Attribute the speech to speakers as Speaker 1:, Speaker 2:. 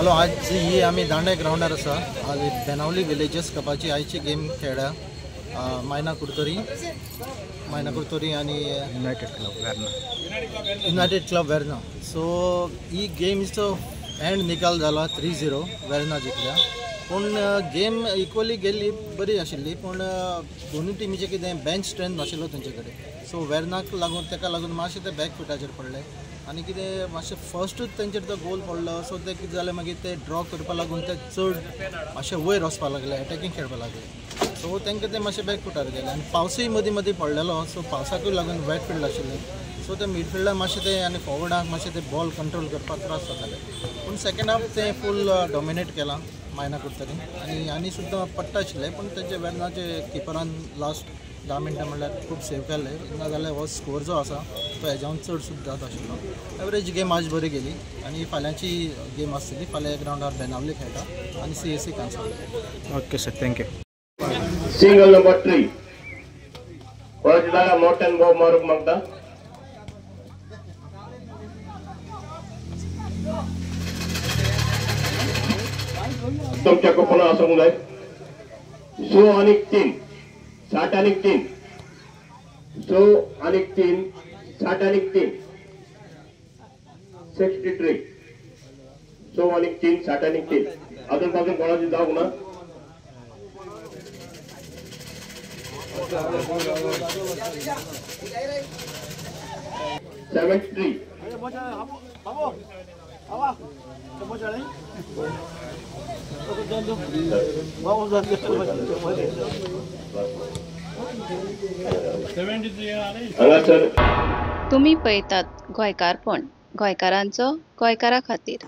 Speaker 1: Hello, आज ही आमी दांडे ग्रावंडार आसा. आज बेनावली विलेजस कपाची आयची गेम खेळ्ळ्या मायना कुर्तोरी आनी युनायटेड क्लब वेर्ना. सो ही गेमीचो एंड निकाल जाला 3-0 वेर्ना जिखल्या. पूण गेम इक्वली गेल्ली बरी आशिल्ली, पूण दोनूय टिमीचें कितें बेंच स्ट्रेंथ नाशिल्लो तेंचे कडेन. सो वेर्नाक लागून ताका लागून मातशें ते बॅक फुटाचेर पडले आनी कितें मातशें फर्स्टूच तेंचेर तो गोल पडलो. सो ते कितें जालें मागीर ते ड्रॉ करपा लागून ते चड मातशें वयर वचपा लागले, एटॅकींग खेळपा लागले. सो तांकां ते मातशें बॅक फुटार गेले आनी पावसूय मदीं मदीं पडलेलो. सो पावसाकूय लागून वेट फिल्ड आशिल्लें. सो ते मिडफिल्डाक मातशें ते आनी फॉवर्डाक मातशें ते बॉल कंट्रोल करपाक त्रास जाताले. पूण सेकेंड हाफ ते फूल डॉमिनेट केलां मायना कुर्तोरी आनी आनी सुद्दां पडटा आशिल्लें, पूण तेंचे वेर्नाचे किपरान लास्ट 10 मिनटां म्हणल्यार खूब सेव केल्ले. नाजाल्यार हो स्कोर जो आसा तो हेज्यावन चड सुद्दां जाता आशिल्लो. एवरेज गेम आज बरी गेली आनी फाल्यांची गेम आसतली. फाल्यां ग्रावंडार बेनावली खेळटा आनी CAC Cansaulim.
Speaker 2: Okay sir, thank you.
Speaker 3: Single number 3 कोणाची जागा मोठ्यान बोब मारूंक मागता. तुमच्या कुपना आसूंक जाय. 6 आणि 3 60 आणि 3 6 आणि 3 60 आणि 3 63 6 आणि 3 60 आणि 3. अजून पासून कोणाची जाऊ ना. 73
Speaker 4: तुम्ही पळयतात गोंयकारपण, गोंयकारांचो गोंयकारा खातीर.